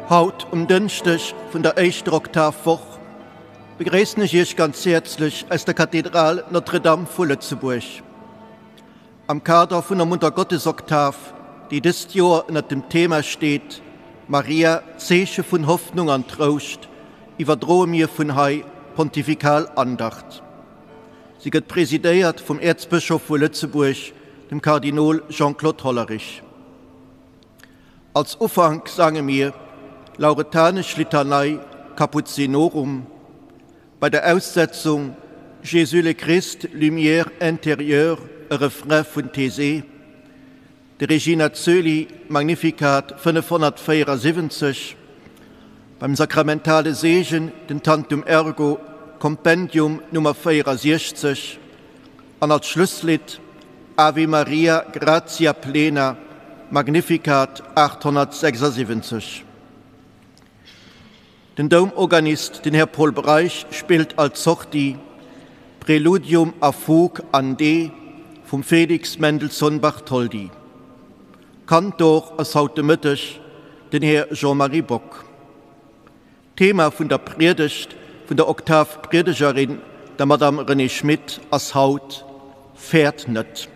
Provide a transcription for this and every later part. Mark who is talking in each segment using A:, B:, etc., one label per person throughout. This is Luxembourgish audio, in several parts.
A: Haut um Dënschdeg vun der éischter Oktavwoch begréissen ech Iech ganz häerzlech aus der Kathedral Notre-Dame vu Lëtzebuerg. Am Kader vun der Muttergottesoktav, déi dëst Joer ënnert dem Thema steet, Maria, Zeeche vun Hoffnung an Trouscht, iwwerdroe mir vun hei d'Pontifikal Andacht. Si gëtt presidéiert vum Äerzbëschof vu Lëtzebuerg, dem Kardinol Jean-Claude Hollerich. Als Ufank sange mir Lauretanesch Litanei Capuzinorum. Bei der Aussetzung Jésus le Christ, lumière intérieure, e Refrain vun Thésée, de Regina Coeli, Magnificat 574, beim sakramentale Seegen den Tantum Ergo, Kompendium Nummer 64, an als Schlusslidd Ave Maria, gratia plena, Magnificat 876. Den Doumorganist, den Här Paul Breisch, spillt als Sortie Präludium a Fugue an D vum Felix Mendelssohn Bartholdy. Kantor ass haut de Mëtteg den Här Jean-Marie Bock. D'Thema vun der Priedegt vun der Oktavpriedegerin, der Madame Renée Schmit, ass haut Fäert net.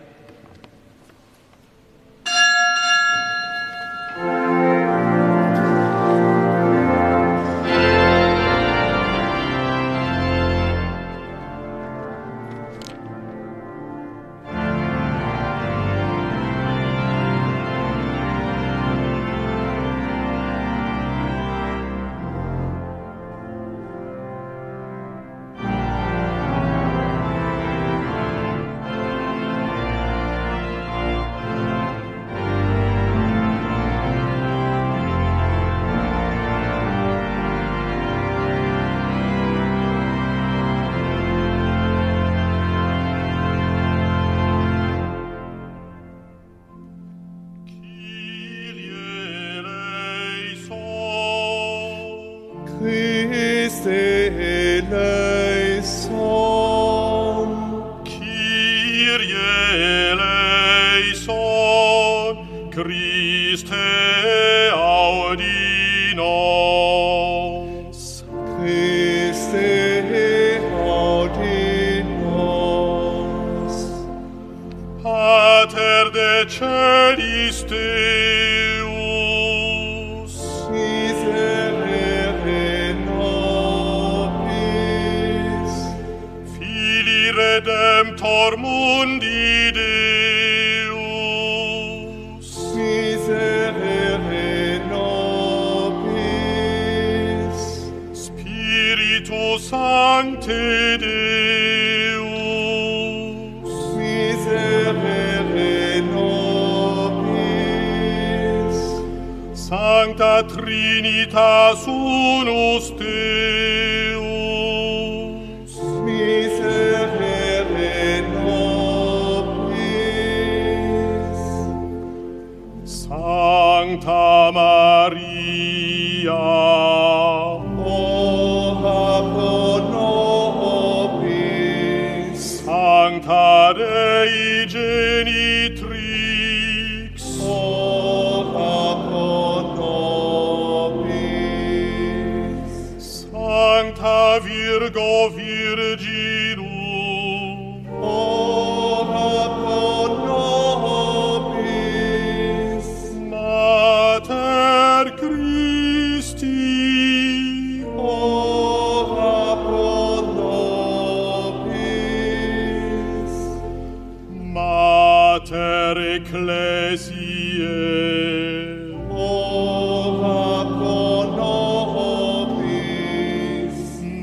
B: Ecclesiae,
C: Ora pro nobis.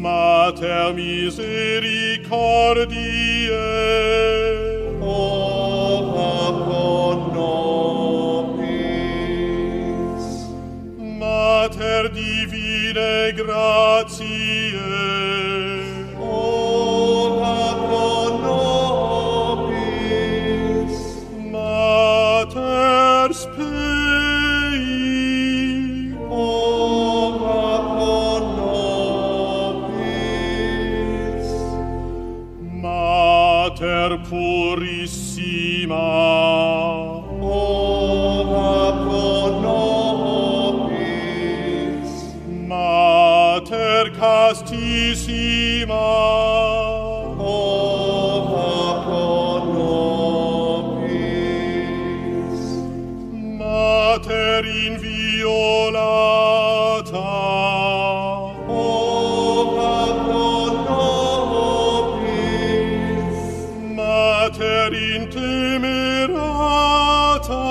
B: Mater misericordiae,
C: Ora pro nobis.
B: Mater divinae gratiae,
C: Ora pro nobis.
B: Mater spei,
C: Ora pro nobis.
B: Mater purissima,
C: Ora pro nobis.
B: Mater castissima,
C: Ora pro nobis.
B: Mater inviolata,
C: Ora pro nobis.
B: Mater intemerata,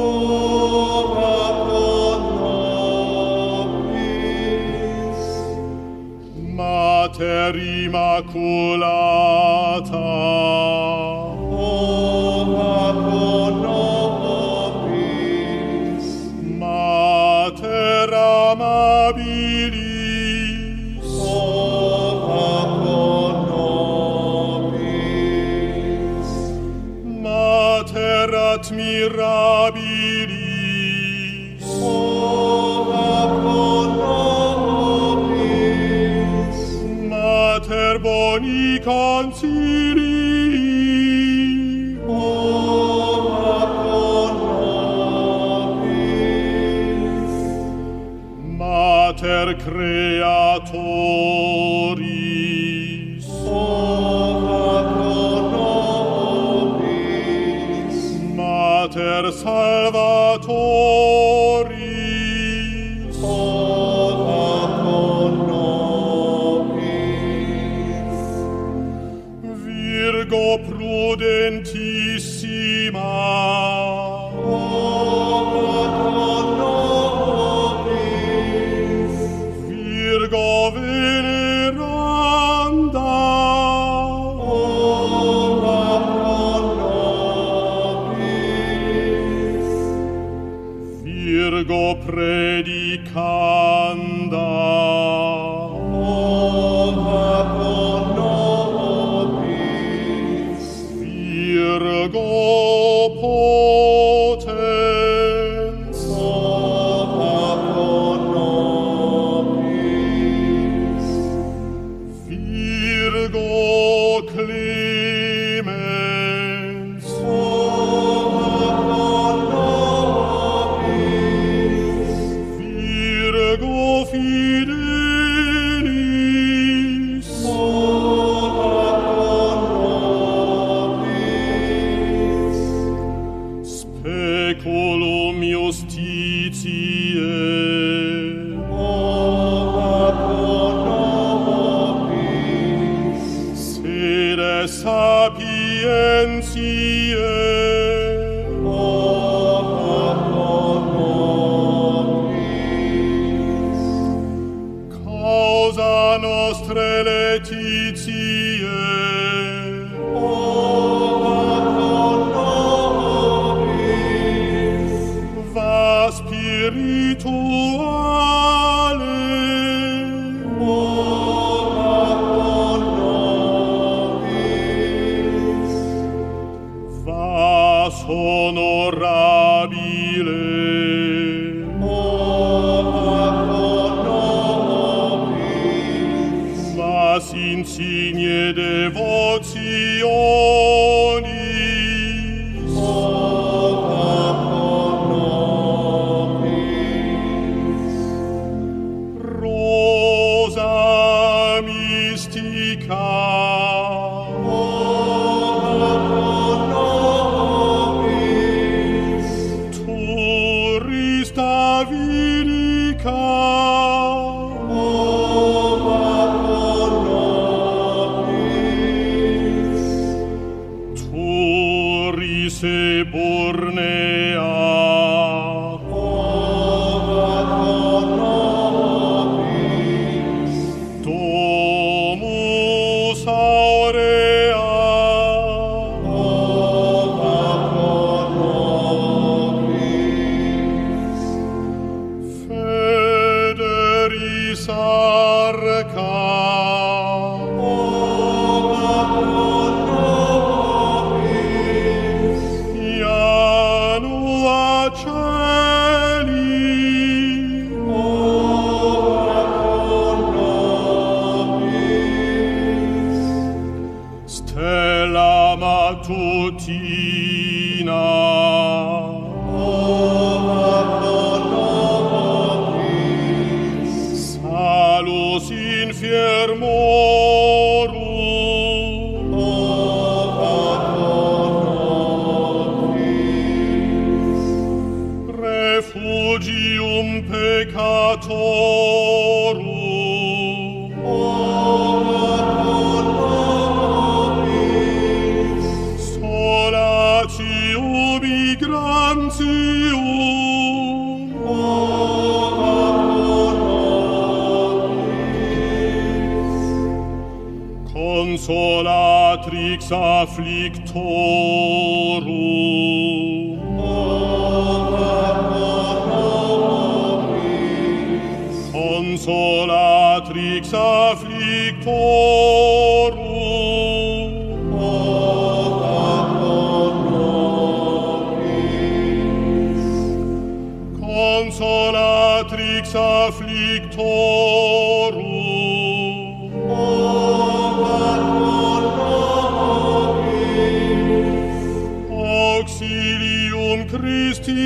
C: Ora pro nobis.
B: Mater immaculata,
C: Ora pro nobis.
B: Mater amabilis,
C: Ora pro nobis.
B: Mater admirabilis,
C: Ora pro nobis.
B: Mater boni consilii,
C: Ora pro nobis.
B: Mater creatoris,
C: Ora pro nobis.
B: Mater salvatoris,
C: Ora pro nobis.
B: Virgo prudentissima,
C: Ora pro nobis.
B: Virgo veneranda,
C: Ora pro nobis.
B: Virgo predicanda,
C: Ora pro nobis.
B: Virgo potens,
C: Ora pro nobis.
B: Virgo clemens,
C: Ora pro nobis.
B: Virgo fidelis,
C: Ora pro nobis.
B: Speculum justitiae,
C: Ora pro nobis.
B: Sede sapientiae,
C: Ora pro nobis.
B: Causa nostrae laetitiae,
C: Ora pro nobis.
B: Va spirituale,
C: Ora pro nobis.
B: Vas honorabile,
C: Ora pro nobis.
B: Vas insigne devotionis,
C: Ora pro nobis.
B: Rosa mystica,
C: Ora pro nobis.
B: Turris Davidica,
C: Ora pro nobis.
B: Turris. Matutina.
C: Ora pro nobis.
B: Salus infirmorum.
C: Ora pro nobis.
B: Refugium peccatorum.
C: Ora pro nobis.
B: Solatium migrantium.
C: Ora pro nobis.
B: Consolatrix afflictorum.
C: Ora pro nobis.
B: Consolatrix afflictorum.
C: Ora pro nobis.
B: Consolatrix afflictorum.
C: Ora pro nobis.
B: Auxilium Christianorum.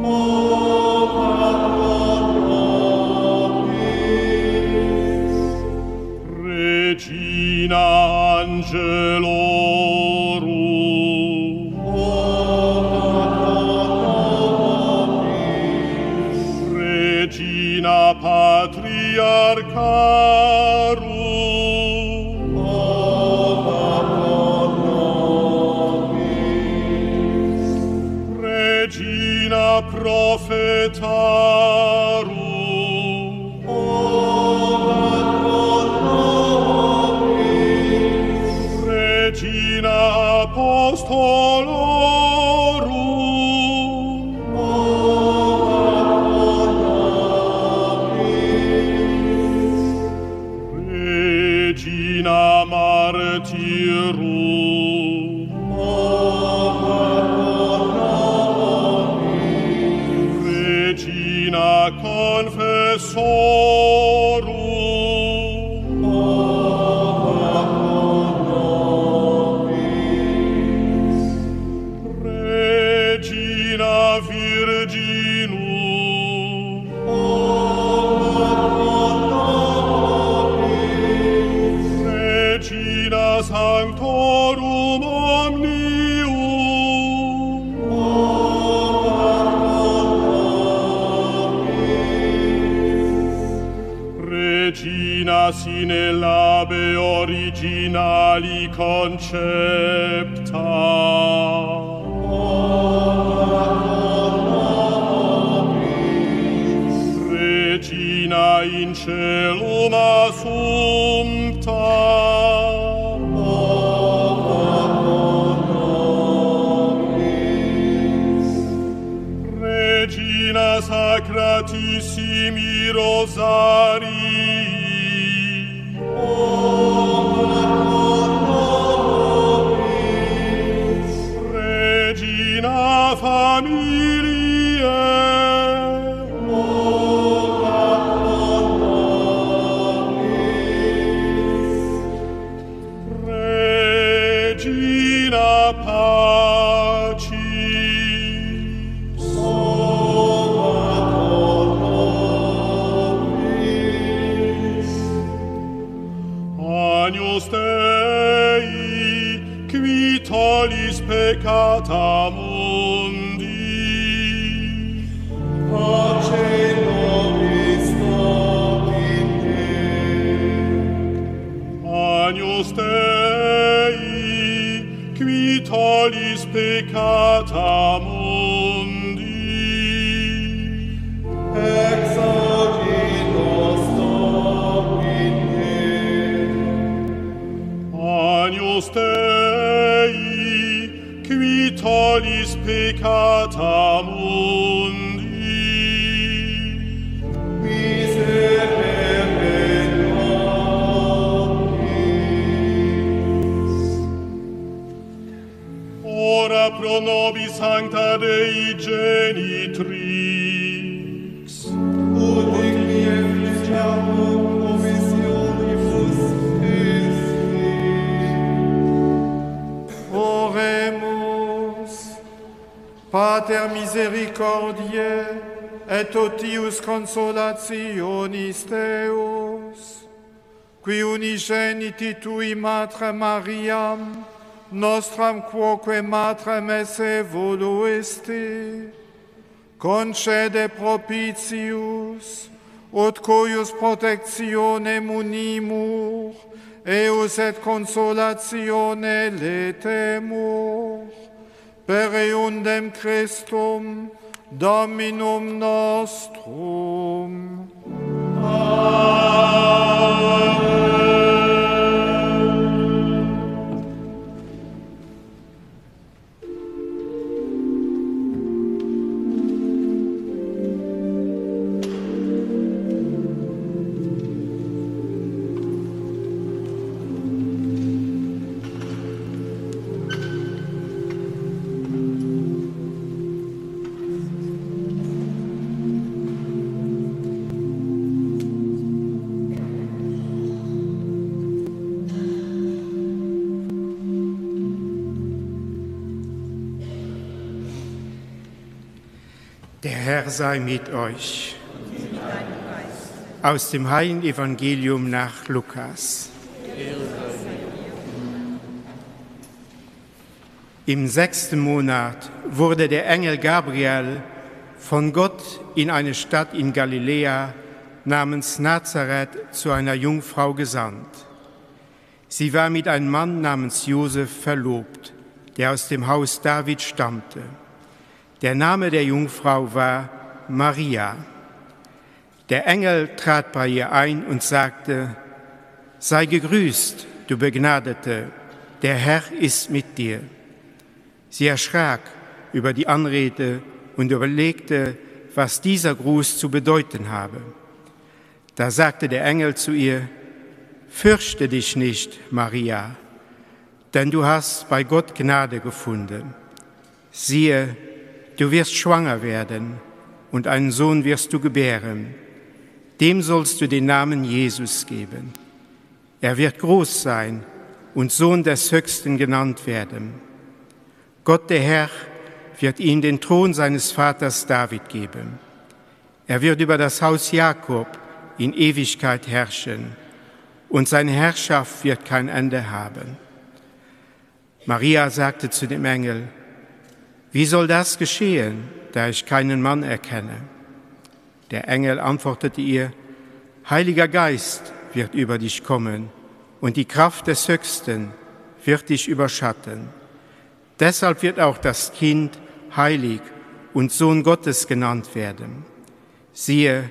C: Ora pro nobis.
B: Regina Angelorum.
C: Ora pro nobis.
B: Regina Patriarcharum.
C: Ora pro nobis.
B: Regina Prophetarum.
C: Ora pro nobis.
B: Regina Apostolorum.
C: Ora pro nobis.
B: Regina Martyrum.
C: Ora pro nobis.
B: Regina Confessorum.
C: Ora pro nobis.
B: Regina Virginum.
C: Ora pro nobis.
B: Regina Sanctorum Omnium.
C: Ora pro nobis.
B: Regina sine labe originali concepta.
C: Ora pro nobis.
B: Regina in caelum assumpta.
C: Ora pro nobis.
B: Regina sacratissimi rosarii.
C: Ora pro nobis.
B: Regina familiae.
C: Ora pro nobis.
B: Regina pacis.
C: Ora pro nobis.
B: Agnus Dei, qui tollis peccata mundi.
C: Pace nobis Domine.
B: Agnus Dei, qui tollis peccata mundi.
C: Exaudi nos Domine.
B: Agnus Dei, qui tollis peccata mundi.
C: Miserere nobis.
B: Ora pro nobis sancta Dei genitrix.
C: Ut digni efficiamur promissionibus Christi.
B: Pater misericordiae, et totius consolationis Deus, qui unigeniti tui Matre Mariam, nostram quoque Matrem esse voluisti, concede propitius, ut cuius protectionem unimur, eius et consolatione letemur, per eundem Christum, Dominum nostrum. Amen.
D: Der Herr sei mit euch. Aus dem Heiligen Evangelium nach Lukas. Im sechsten Monat wurde der Engel Gabriel von Gott in eine Stadt in Galiläa namens Nazareth zu einer Jungfrau gesandt. Sie war mit einem Mann namens Josef verlobt, der aus dem Haus David stammte. Der Name der Jungfrau war Maria. Der Engel trat bei ihr ein und sagte: Sei gegrüßt, du Begnadete, der Herr ist mit dir. Sie erschrak über die Anrede und überlegte, was dieser Gruß zu bedeuten habe. Da sagte der Engel zu ihr: Fürchte dich nicht, Maria, denn du hast bei Gott Gnade gefunden. Siehe, du wirst schwanger werden und einen Sohn wirst du gebären. Dem sollst du den Namen Jesus geben. Er wird groß sein und Sohn des Höchsten genannt werden. Gott der Herr wird ihm den Thron seines Vaters David geben. Er wird über das Haus Jakob in Ewigkeit herrschen, und seine Herrschaft wird kein Ende haben. Maria sagte zu dem Engel: Wie soll das geschehen, da ich keinen Mann erkenne? Der Engel antwortete ihr: Heiliger Geist wird über dich kommen, und die Kraft des Höchsten wird dich überschatten. Deshalb wird auch das Kind heilig und Sohn Gottes genannt werden. Siehe,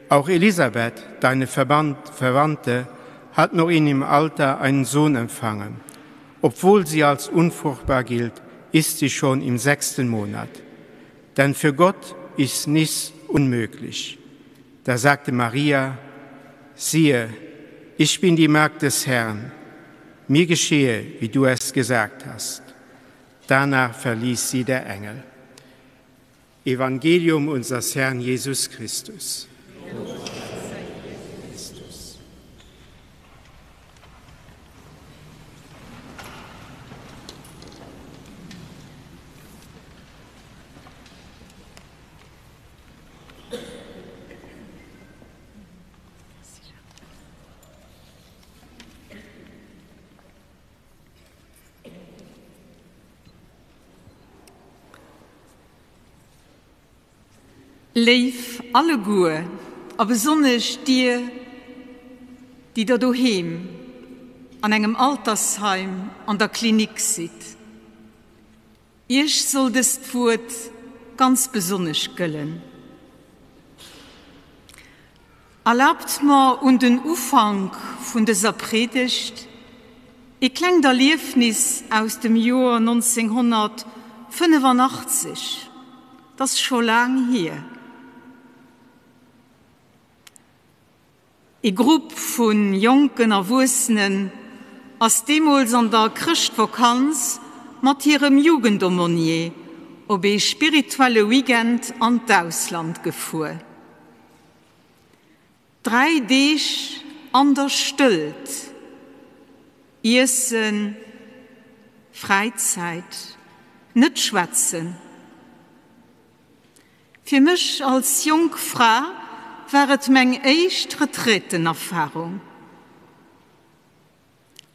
D: auch Elisabeth, deine Verband, Verwandte, hat noch in ihrem Alter einen Sohn empfangen. Obwohl sie als unfruchtbar gilt, ist sie schon im sechsten Monat. Denn für Gott ist nichts unmöglich. Da sagte Maria, siehe, ich bin die Magd des Herrn, mir geschehe, wie du es gesagt hast. Danach verließ sie der Engel. Evangelium unseres Herrn Jesus Christus.
E: Léif alleguer, a besonnesch dir, déi der doheem, an engem Altersheim, an der Klinik sidd, Iech soll dëst Wuert ganz besonnesch gëllen. Erlaabt mer un den Ufank vun dëser Predigt ee klengt Erliefnis aus dem Joer 1985, 't ass scho laang hier. Ee Grupp vu jonken Erwuessenen ass deemools an der Chrëschtvokanz mat hirem Jugendaumônier op ee spirituelle Weekend an d'Ausland gefuer. 3 Deeg an der Stëllt, Iessen, Fräizäit, net schwätzen. Fir mech als jonk Fra war et meng éischt Retraitenerfarung.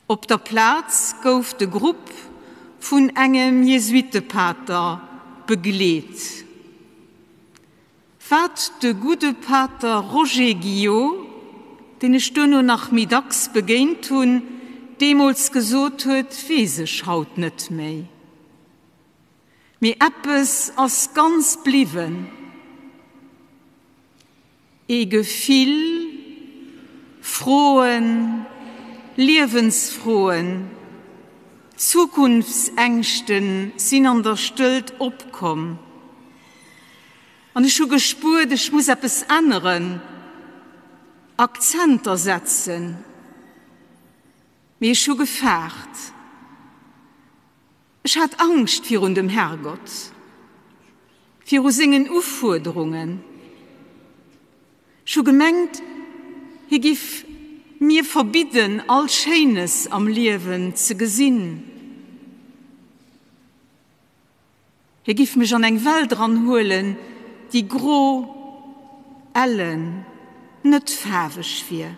E: Op der Plaz gouf de Grupp vun engem Jesuitepater begleet. Wat de gudde Pater Roger Guillot, deen ech duerno nach méi dacks begéint hunn, deemools gesot huet, weess ech haut net méi. Mee eppes ass ganz bliwwen, ee Gefill, Froen, Liewensfroen, Zukunftsängschte sinn an der Stëllt opkomm. An ech hu gespuert, ech muss eppes änneren, Akzenter setzen. Mee ech hu gefaart. Ech hat Angscht virun dem Herrgott, viru sengen Ufuerderungen. Ech hu gemengt, hie giff mir verbidden, all Schéines am Liewen ze gesinn. Hie giff mech an eng Welt eranhuelen, déi gro, ellen, net faarweg wier.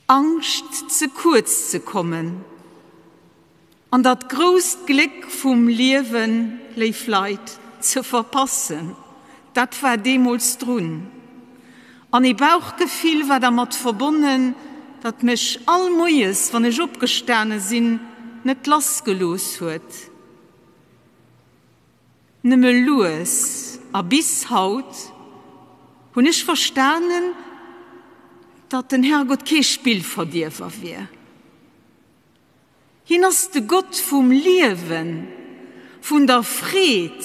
E: Angscht ze kuerz ze kommen an dat grousst Gléck vum Liewen, léif Leit, ze verpassen, dat war deemools drun. An ee Bauchgefill war dermat verbonnen, dat mech all Moies, wann ech opgestane sinn, net lassgelooss huet. Nëmme lues a bis haut hunn ech verstanen, datt den Herrgott kee Spillverdierwer wier. Hien ass de Gott vum Liewen, vun der Freed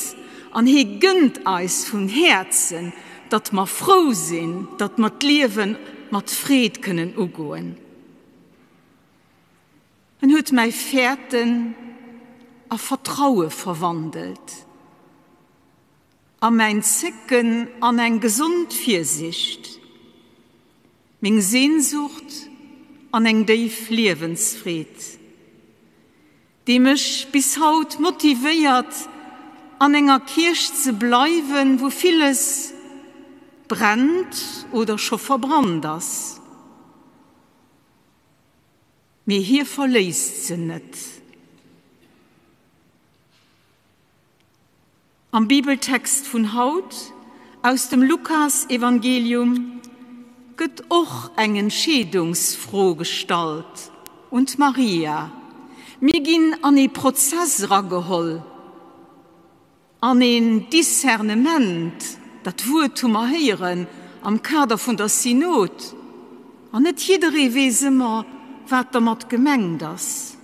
E: an hie gënnt eis vun Häerzen, datt mer frou sinn, datt mer d'Liewe mat Freed kënnen ugoen. En huet mäi Fäerten a Vertraue verwandelt a mäin Zécken an eng gesond Virsicht, meng Sehnsucht an eng déif Liewensfreed, déi mech bis haut motivéiert, an enger Kierch ze bleiwen, wou villes brennt oder scho verbrannt ass. Mee hie verléisst se net. Am Bibeltext vun haut aus dem Lukas-Evangelium gëtt och eng Entscheedungsfro gestallt un d'Maria. Mir ginn an ee Prozess erageholl. An een Discernement, dat Wuert hu mer héieren am Kader vun der Synod, an net jidderee weess ëmmer, wat dermat gemengt ass.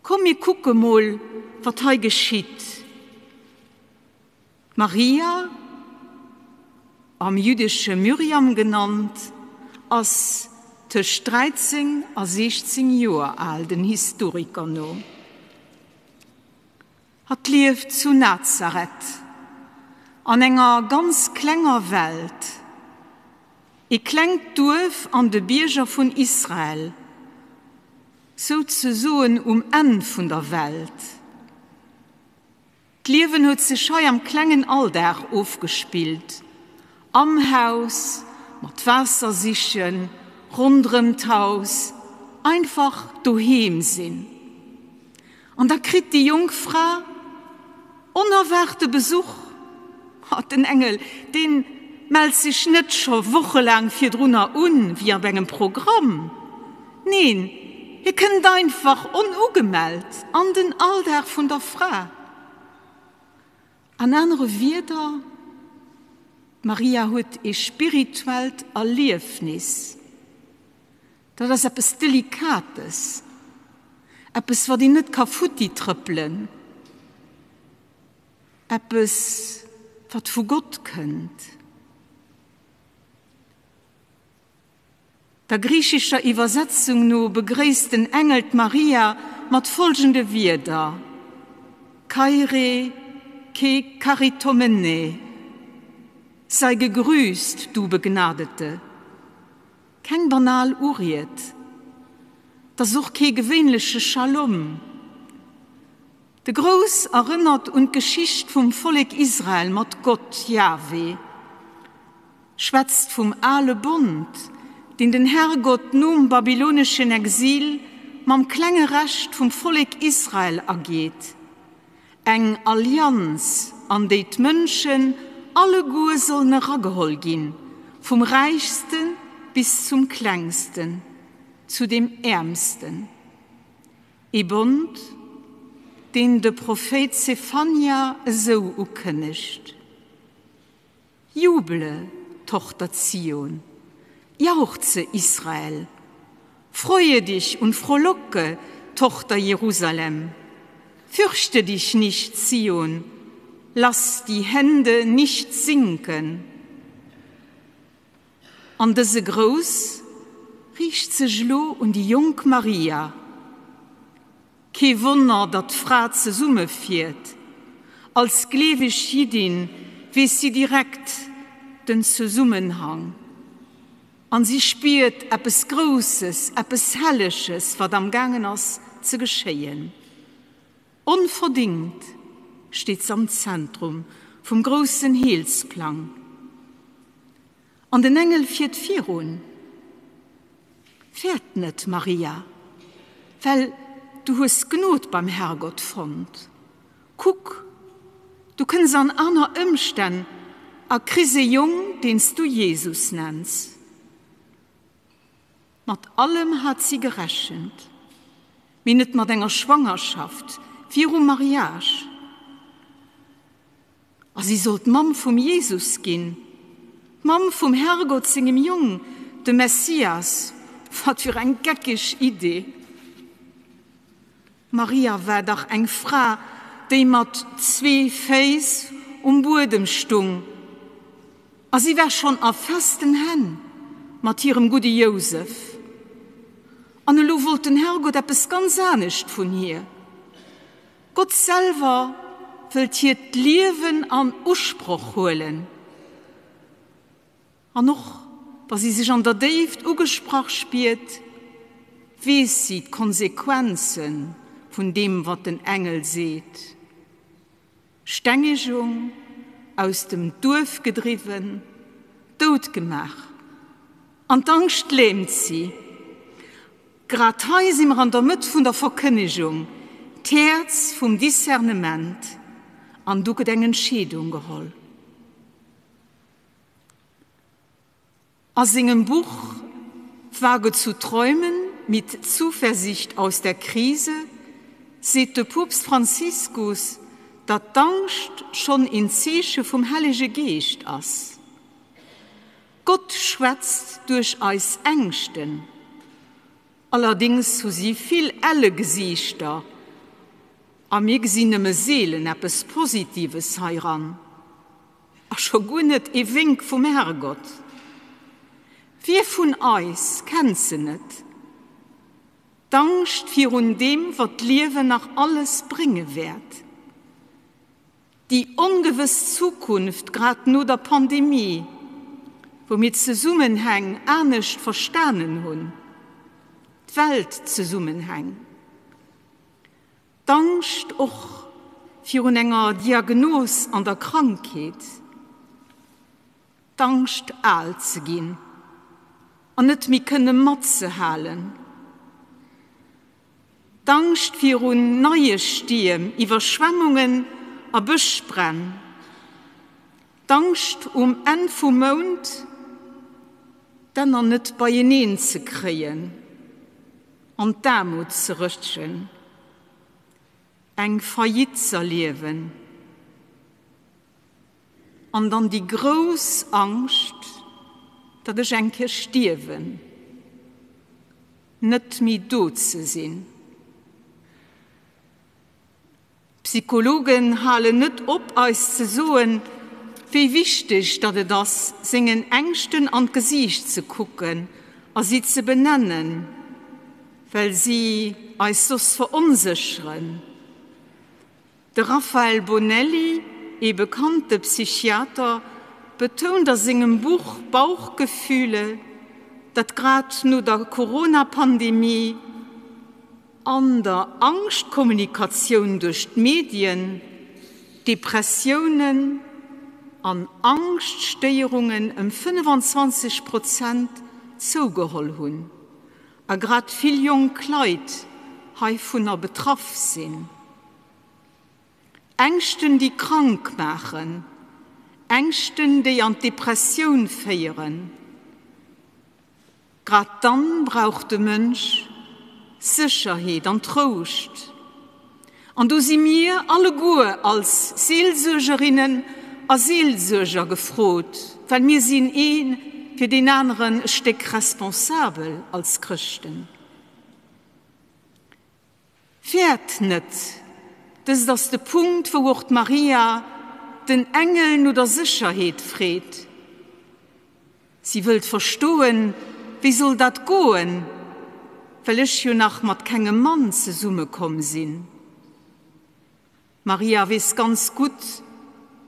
E: Komm mir kucke mol, wat hei geschitt. D'Maria, am Jüddesche Myriam genannt, ass tëscht 13 a 16 Joer al, den Historiker no. Hatt lieft zu Nazareth, an enger ganz klenger Welt, ee klengt Duerf an de Bierger vun Israel, souzesoen um Enn vun der Welt. D'Liewen huet sech hei am klengen Alldag ofgespillt, am Haus, mat Waasser sichen, ronderëm d'Haus, einfach doheem sinn. An da kritt déi jonk Fra onerwaarte Besuch. Ha, den Engel, dee mellt sech net scho wochelaang virdrunner un, wéi op engem Programm. Neen, hie kënnt einfach onugemellt an den Alldag vun der Fra. An anere Wierder, d'Maria huet ee spirituellt Erliefnis. Dat ass eppes Delikates, eppes, wat een net ka futti trëppelen, eppes, wat vu Gott kënnt. Der griichescher Iwwersetzung no begréisst den Engel d'Maria mat folgende Wierder, Kaire ke charitomene, Sei gegrüßt, du Begnadete. Keng banal Uried, 't ass och kee gewéinleche Shalom. De Grouss erënnert un d'Geschicht vum Vollek Israel mat Gott, Jahwe, schwätzt vum ale Bond, deen den Herrgott nom babyloneschen Exil mam klenge Rescht vum Vollek Israel ageet, eng Allianz, an déi d'Mënschen alleguer sollen erageholl ginn, vum Räichste bis zum Klengsten, zu deem Äermsten. Ee Bond, deen de Prophéit Zefanja esou ukënnegt, Jubele, Tochter Zion, jauchze, Israel! Freue dich und frohlocke, Tochter Jerusalem! Fürchte dich nicht, Zion, lass die Hände nicht sinken! An dëse Grouss riicht sech elo un déi jonk Maria. Kee Wonner, datt d'Fra zesummefiert. Als gleeweg Jiddin weess si direkt den Zesummenhang. An si spiert eppes Grousses, eppes Helleges, wat am gaangen ass ze geschéien. Onverdingt steet s'am Zentrum vum groussen Heelsplang. An den Engel fiert virun, Fäert net, Maria, well du hues Gnod beim Herrgott fonnt. Kuck, du kënns an aner Ëmstänn a kriss e Jong, deen s du Jesus nenns. Mat allem hat si gerechent, mee net mat enger Schwangerschaft virum Mariage. A si sollt d'Mamm vum Jesus ginn, d'Mamm vum Herrgott sengem Jong, dem Messias. Wat fir eng geckeg Idee! D'Maria war dach eng Fra, déi mat zwee Féiss um Buedem stung, a si war schonn a festen Hänn mat hirem gudde Jousef. An elo wollt den Herrgott eppes ganz anescht vun hir. Gott selwer wëllt hiert Liewen an Usproch huelen. An och wa si sech an der Déift ugesprach spiert, weess si d'Konsequenze vun deem, wat den Engel seet, Stengegung, aus dem Duerf gedriwwen, dout gemaach. An d'Angscht lähmt si. Grad hei si mer an der Mëtt vun der Verkënnegung, d'Häerz vum Discernement, an do gëtt eng Entscheedung geholl. A sengem Buch Wage zu träumen, mit Zuversicht aus der Krise seet de Poopst Franziskus, datt d'Angscht schonn een Zeeche vum Hellege Geescht ass. Gott schwätzt duerch eis Ängschten. Allerdéngs hu si vill elle Gesiichter a mir gesinn nëmme seelen eppes Positives heiran. A scho guer net ee Wénk vum Herrgott. Wie vun eis kennt se net, d'Angscht virun deem, wat d'Liewen nach alles brénge wäert? Déi ongewëss Zukunft, grad no der Pandemie, wou mir d'Zesummenhäng anescht verstanen hunn, d'Weltzesummenhäng. D'Angscht och virun enger Diagnos an der Krankheet, d'Angscht al ze ginn an net méi kënne matzehalen, d'Angscht virun neie Stierm, Iwwerschwemmungen a Bëschbränn, d'Angscht um Enn vum Mount d'Enner net beieneen ze kréien. An d'Aarmut ze rëtschen, eng Faillite z'erliewen an dann déi grouss Angscht, datt ech eng Kéier stierwen, net méi do ze sinn. D'Psychologen halen net op eis ze soen, wéi wichteg datt et ass, sengen Ängschten an d'Gesiicht ze kucken a si ze benennen, well si eis soss veronsécheren. De Raphael Bonelli, ee bekannte Psychiater, betount a sengem Buch Bauchgefühle, datt grad no der Corona-Pandemie. an der Angschtkommunikatioun duerch d'Medien Depressiounen an Angschtstéierungen ëm 25 Prozent zougeholl hunn a grad vill jonk Leit heivunner betraff sinn. Ängschten, déi krank maachen, Ängschten, déi an d'Depressioun féieren. Grad dann brauch de Mënsch Sécherheet an Trouscht. An do si mir alleguer als Seelsuergerinnen a Seelsuerger gefrot, well mir sinn ee fir deen aneren e Stéck responsabel als Chrëschten. Fäert net! Dëst ass de Punkt, wou och d'Maria den Engel no der Sécherheet freet. Si wëllt verstoen, Wéi soll dat goen, well ech jo nach mat kengem Mann zesummekomm sinn? D'Maria weess ganz gutt,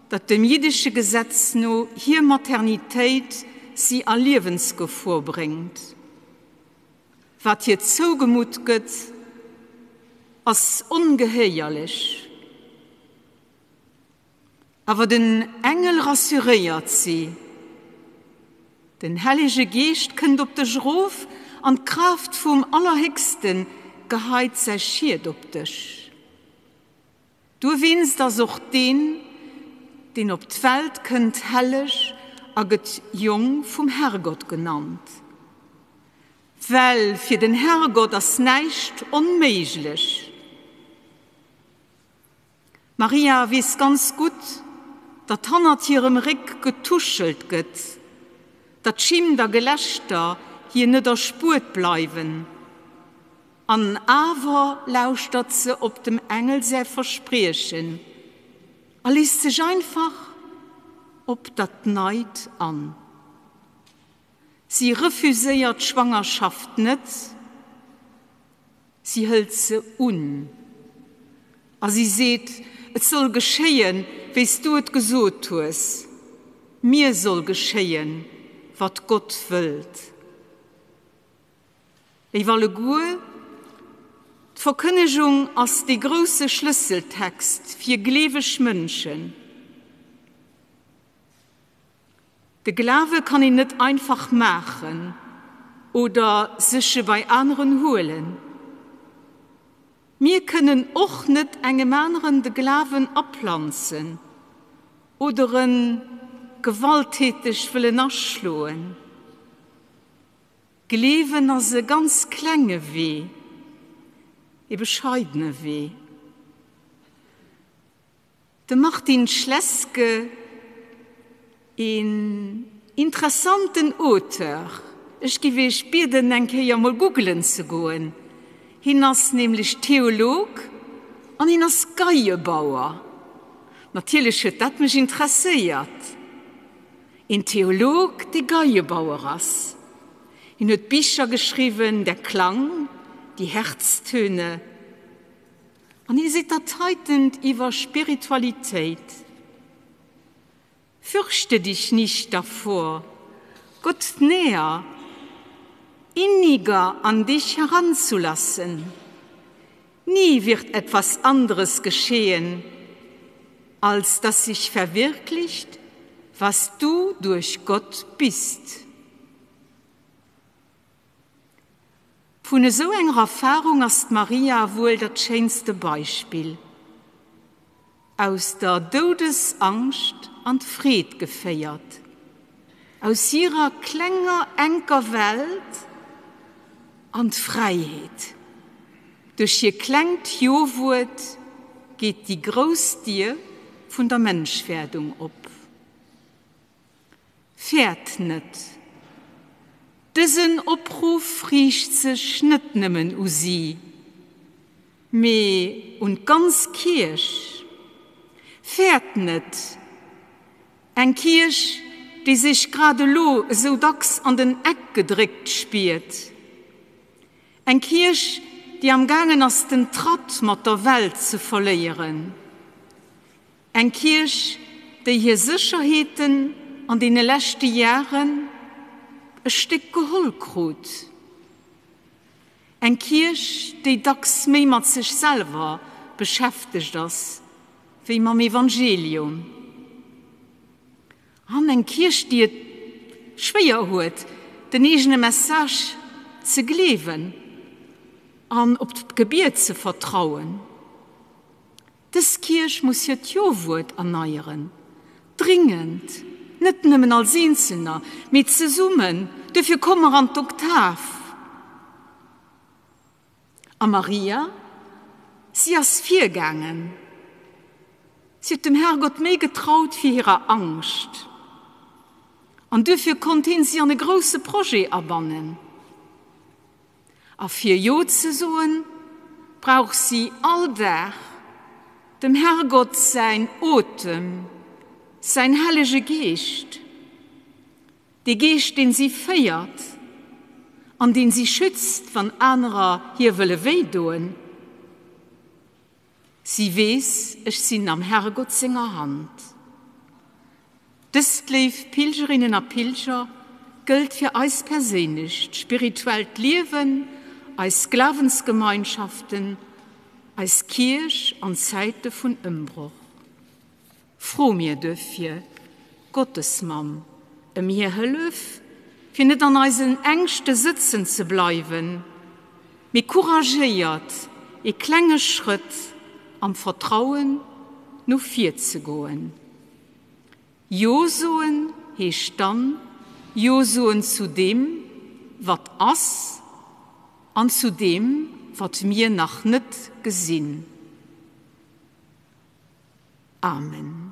E: datt dem jiddesche Gesetz no hir Maternitéit si a Liewensgefor bréngt. Wat hir zougemutt gëtt, ass ongehéierlech. Awer den Engel rassuréiert si, Den Hellege Geescht kënnt op dech erof an d'Kraaft vum Allerhéchste geheit säi Schiet op dech. Dowéinst ass och deen, deen op d'Welt kënnt, helleg a gëtt Jong vum Herrgott genannt. Well fir den Herrgott ass näischt onméiglech. D'Maria weess ganz gutt, datt hannert hirem Réck getuschelt gëtt, datt Schimmt a Gelächter hir net erspuert bleiwen. An awer lauschtert se op dem Engel säi Verspriechen a léisst sech einfach op dat Neit an. Si refuséiert d'Schwangerschaft net. Si hëlt se un a si seet, Et soll geschéien, wéi s du et gesot hues. Mir soll geschéien, wat Gott wëllt. Léif alleguer, d'Verkënnegung ass dee grousse Schlësseltext fir gleeweg Mënschen. De Glawe kann een net einfach maachen oder sech e bei aneren huelen. Mir kënnen och net engem aneren de Glawen aplanzen oder e gewalttäteg wëllen aschloen. Gleewen ass e ganz klenge Wee, e bescheidene Wee. De Martin Schleske, een interessanten Auteur, ech giff iech bieden eng Kéier mol googelen ze goen, hien ass nämlech Theolog an hien ass Geiebauer. Natierlech huet dat mech interesséiert, een Theolog dee Geiebauer ass. Hien huet Bicher geschriwwen, Der Klang, Die Herztöne. An hie seet dat heitent iwwer Spiritualitéit, Fürchte dich nicht davor, Gott näher, inniger an dich heranzulassen. Nie wird etwas anderes geschehen, als dass sich verwirklicht, was du durch Gott bist. Vun esou enger Erfarung ass d'Maria wuel dat schéinste Beispill. Aus der Doudesangscht an d'Freed geféiert, aus hirer klenger, enker Welt an d'Fräiheet. Duerch hir klengt Jo-Wuert geet déi grouss Dier vun der Mënschwerdung op. Fäert net! Dësen Opruff riicht sech net nëmmen u si, mee un d'ganz Kierch. Fäert net! Eng Kierch, déi sech grad elo esou dacks an den Eck gedréckt spiert. Eng Kierch, déi am gaangen ass den Tratt mat der Welt ze verléieren. Eng Kierch, déi hir Sécherheeten an deene leschte Jaren e Stéck geholl krut. Eng Kierch, déi dacks méi mat sech selwer beschäftegt ass, wéi mam Evangelium. An eng Kierch, déi et schwéier huet, den eegene Message ze gleewen an op d'Gebiet ze vertrauen. Dës Kierch muss hiert Jo-Wuert erneieren, dringend, net nëmmen als Eenzelner, mee zesummen, duerfir komme mer an d'Oktav. A Maria, si ass virgaangen, si huet dem Herrgott méi getraut wéi hirer Angscht, an duerfir konnt hien si an e grousse Projet abannen. A fir Jo ze soen, brauch si all Dag dem Herrgott säin Otem, säin Hellege Geescht, dee Geescht, deen si féiert an deen si schützt, wann anerer hir wëlle wéi doen. Si weess, ech sinn am Herrgott senger Hand. Dëst, léif Pilgerinnen a Pilger, gëllt fir eis perséinlecht spirituellt Liewen, eis Glawensgemeinschaften, eis Kierch an Zäite vun Ëmbroch. Froe mir duerfir d'Gottesmamm ëm hir Hëllef, fir net an eisen Ängschte sëtzen ze bleiwen, mee couragéiert ee klenge Schrëtt am Vertrauen no vir ze goen. Jo soen heescht dann Jo soen zu deem, wat ass, an zu deem, wat mir nach net gesinn. Amen.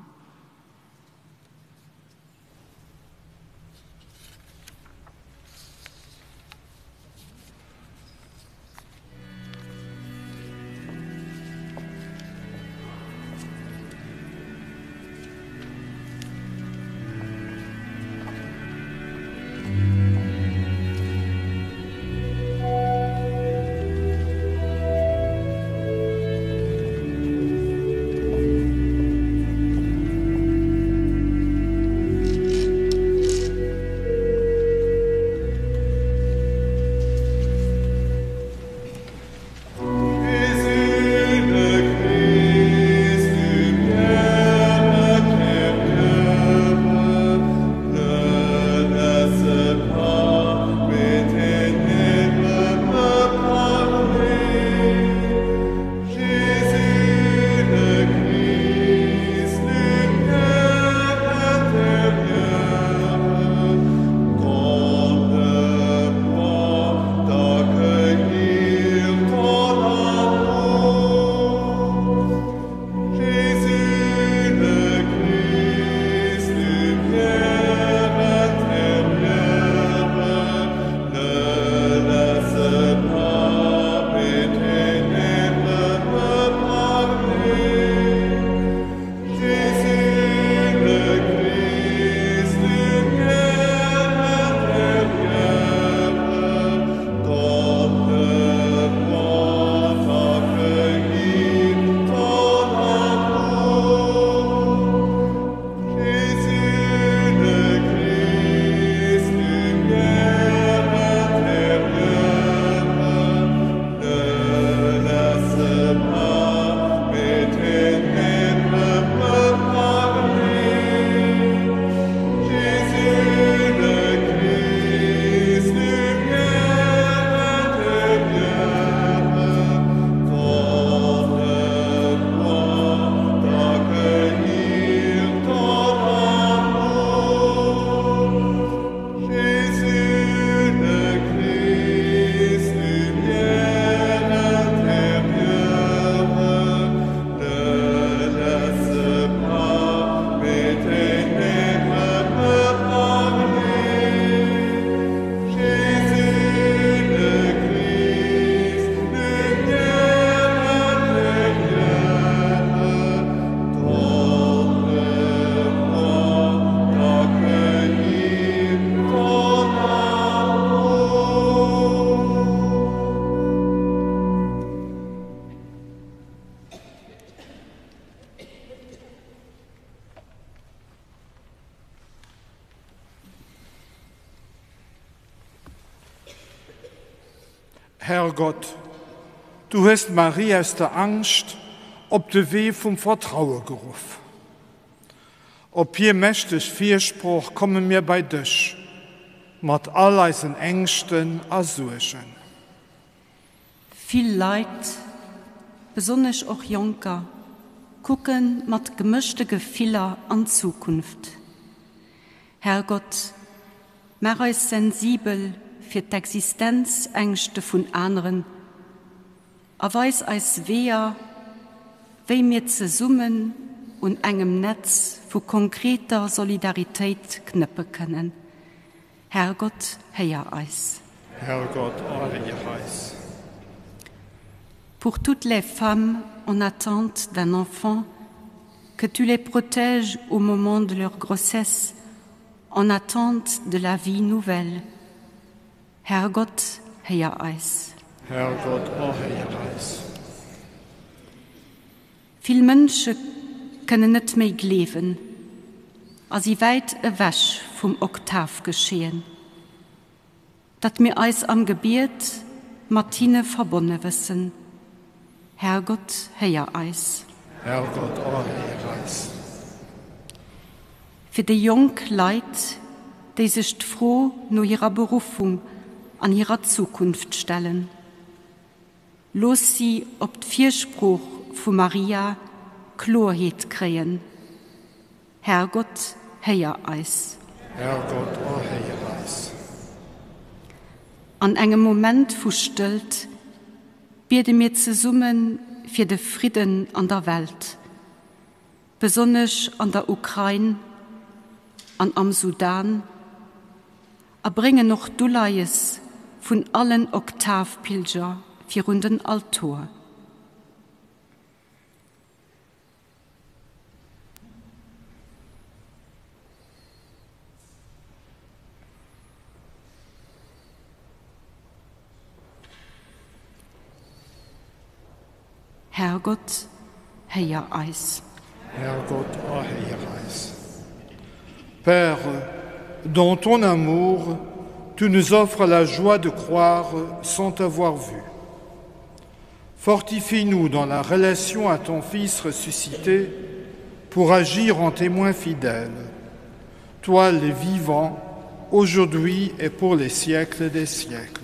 B: Herrgott, du hues d'Marie aus der Angscht op de Wee vum Vertraue geruff. Op hir mächteg Firsprooch komme mir bei dech mat all eisen Ängschten a Suergen.
F: Vill Leit, besonnesch och Jonker, kucke mat gemëschte Gefiller an d'Zukunft. Herrgott, maach eis sensibel fir d'Existenzängschte vun aneren a weis eis Weeër, wéi mir zesummen un engem Netz vu konkreter Solidaritéit knëppe kënnen. Herrgott, héier eis.
B: Herrgott, erhéier eis.
F: Pour toutes les femmes en attente d'un enfant, que tu les protèges au moment de leur grossesse, en attente de la vie nouvelle. Herrgott, héier eis.
B: Herrgott, erhéier eis.
F: Vill Mënsche kënnen net méi gleewen a si wäit ewech vum Oktavgeschehen. Datt mir eis am Gebiet mat hinne verbonne wëssen. Herrgott, héier eis.
B: Herrgott, erhéier eis.
F: Fir déi jonk Leit, déi sech d'Fro no hirer Beruffung an hirer Zukunft stellen. Looss si op d'Firsprooch vu Maria Kloerheet kréien. Herrgott, héier eis.
B: Herrgott, erhéier eis.
F: An engem Moment vu Stëllt biede mir zesumme fir de Fridden an der Welt, besonnesch an der Ukrain an am Sudan, a bréngen och d'Uleies vun allen Oktavpilger virun den Altor. Herrgott, héier eis.
B: Herrgott, erhéier eis. Père, dans ton amour, tu nous offres la joie de croire sans t'avoir vu. Fortifie-nous dans la relation à ton Fils ressuscité pour agir en témoin fidèle. Toi, les vivants, aujourd'hui et pour les siècles des siècles.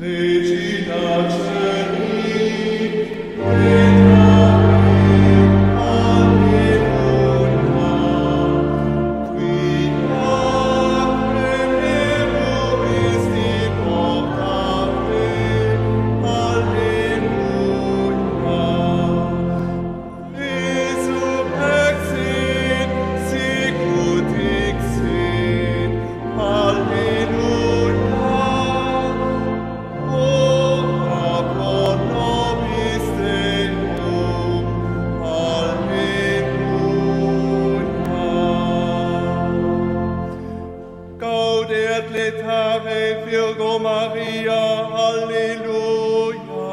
C: Regina Celi, Alleluia, qui acremeruis in octave, Alleluia. Jesum exit, sicut dixit, Alleluia. Ora pro nobis Deum, Alleluia. Gaude et laetare Virgo Maria, Alleluia.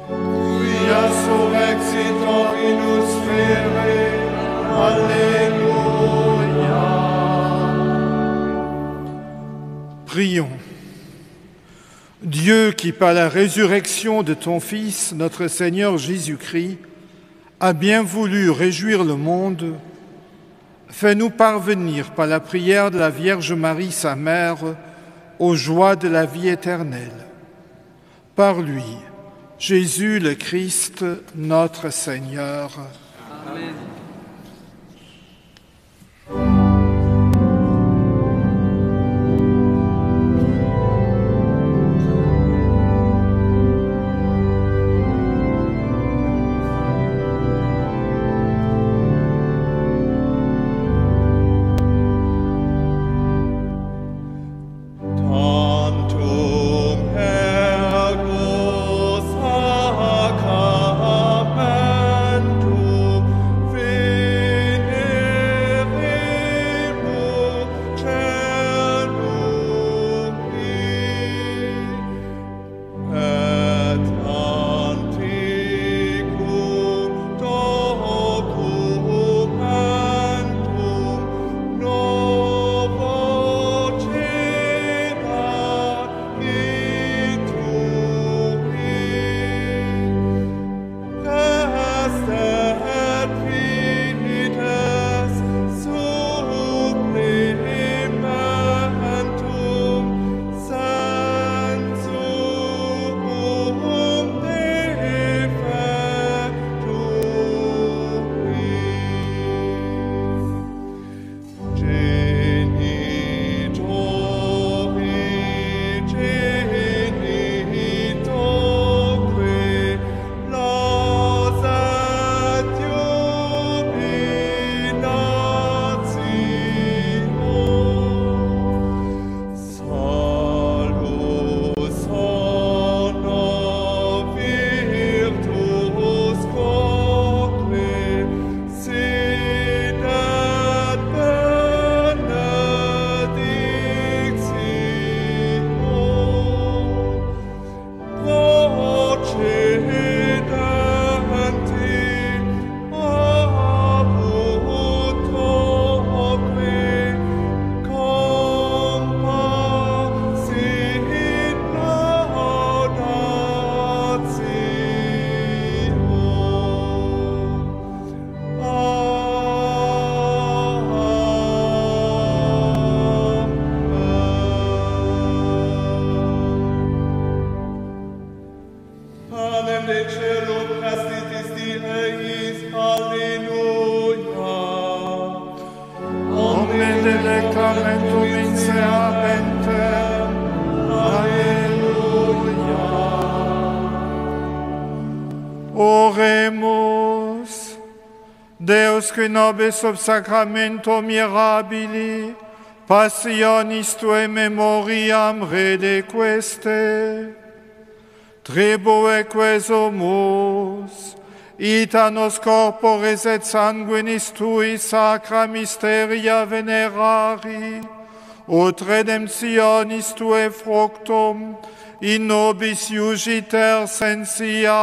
B: Quia surrexit Dominus fere, Alleluia. Prions. Dieu qui, par la résurrection de ton Fils, notre Seigneur Jésus-Christ, a bien voulu réjouir le monde, fais-nous parvenir par la prière de la Vierge Marie, sa mère, aux joies de la vie éternelle. Par lui, Jésus le Christ, notre Seigneur.
G: Amen.
C: Tantum
B: sacramentum in se habentem. Alleluia. Oremus. Deus qui nobis sub sacramento mirabili, passionis tuae memoriam redequeste, tribueque sumus, ita nos corporis et sanguinis tui sacra mysteria venerari, ut redemptionis tuae fructum in nobis iugiter sensiamus,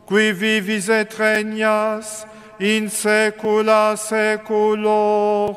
B: qui vivis et regnas in saecula saeculorum.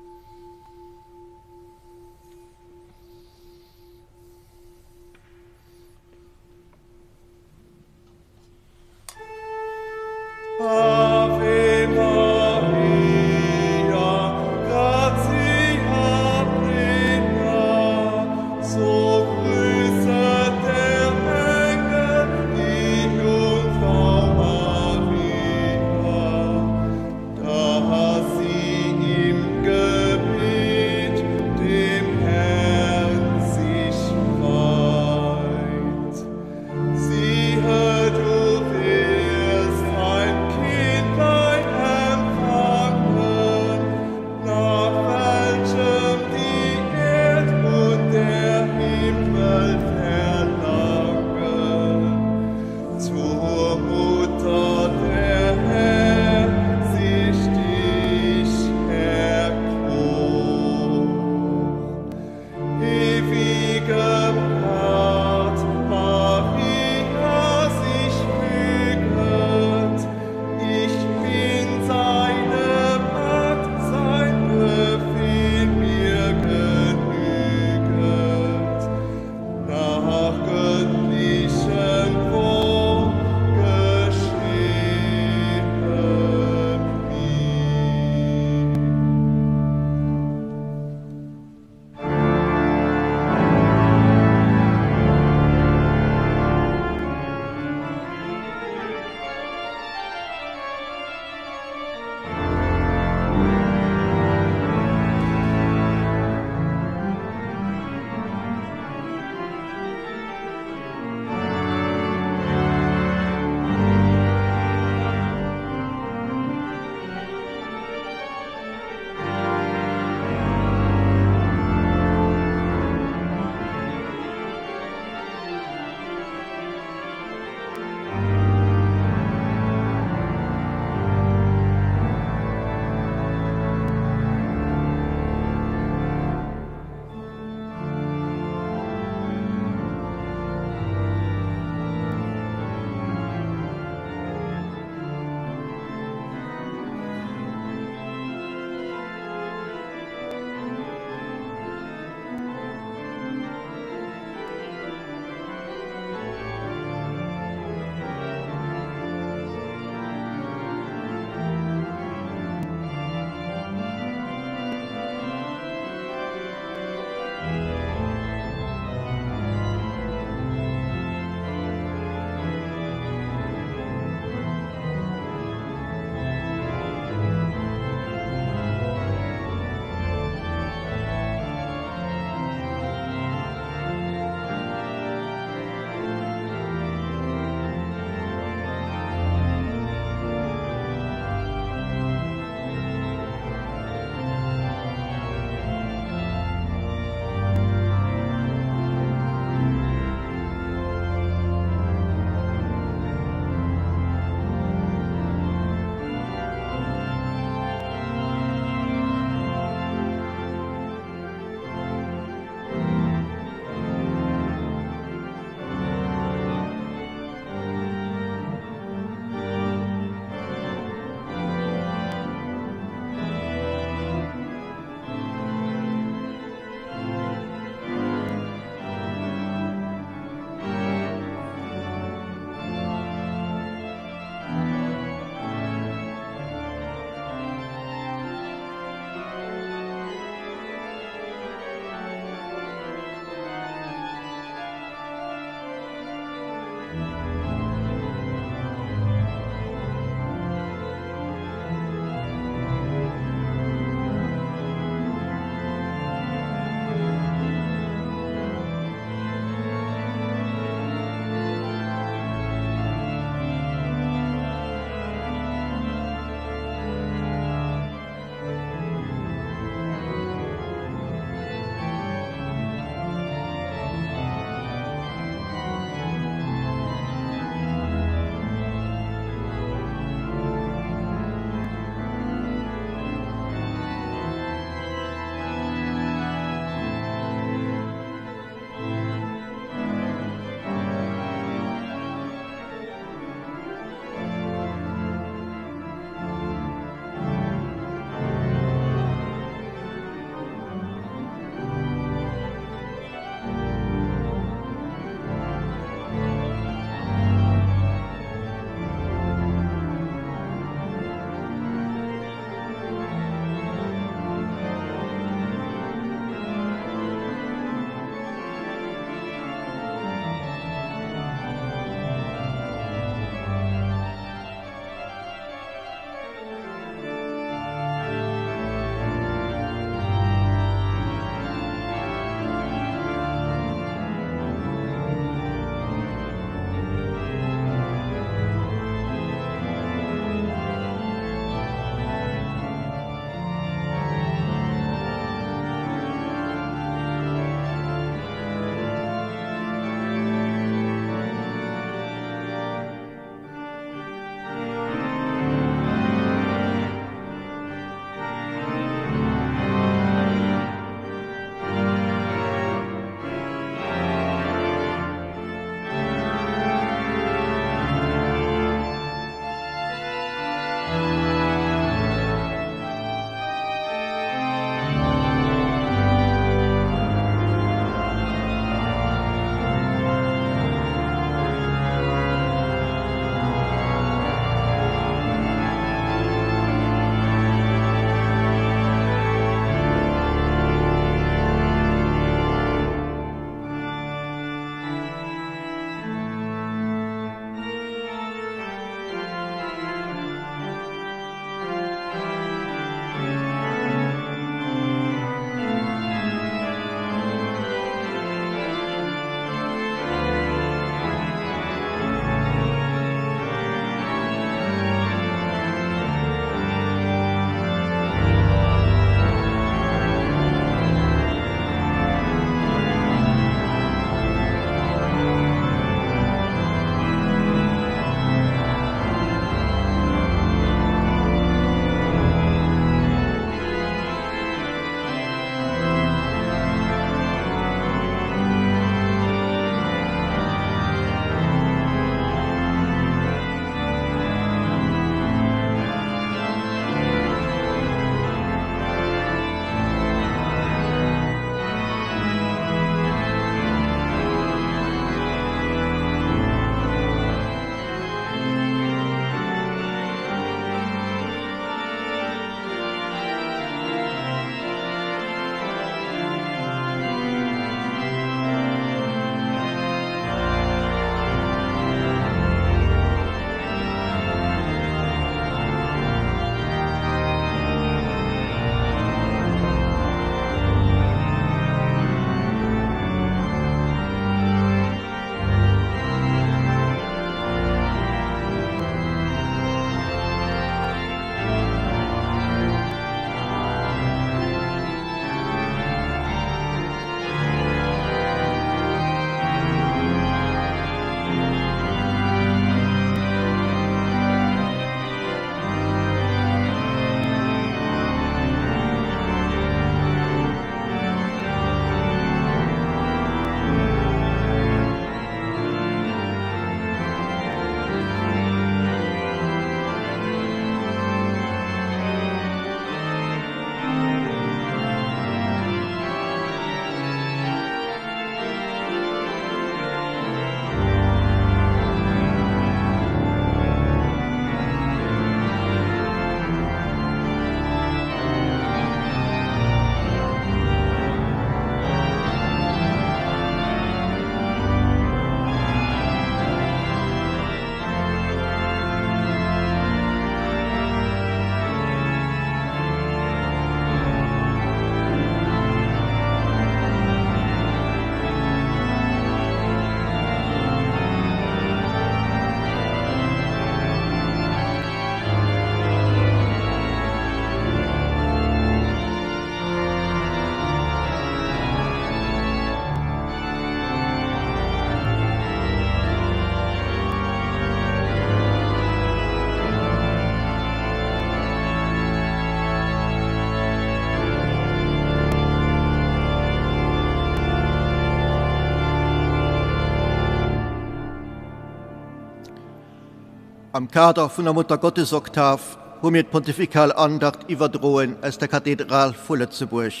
A: Am Kader vun der Muttergottesoktav hu mir d'Pontifikal Andacht iwwerdroen aus der Kathedral vu Lëtzebuerg.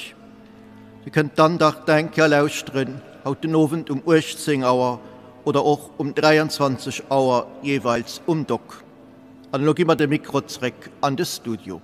A: Dir kënnt d'Andacht nach eng Kéier lauschteren haut den Owend um 18 Auer oder och um 23 Auer jeeweils um Dock. An elo gi mer de Mikro zréck an de Studio.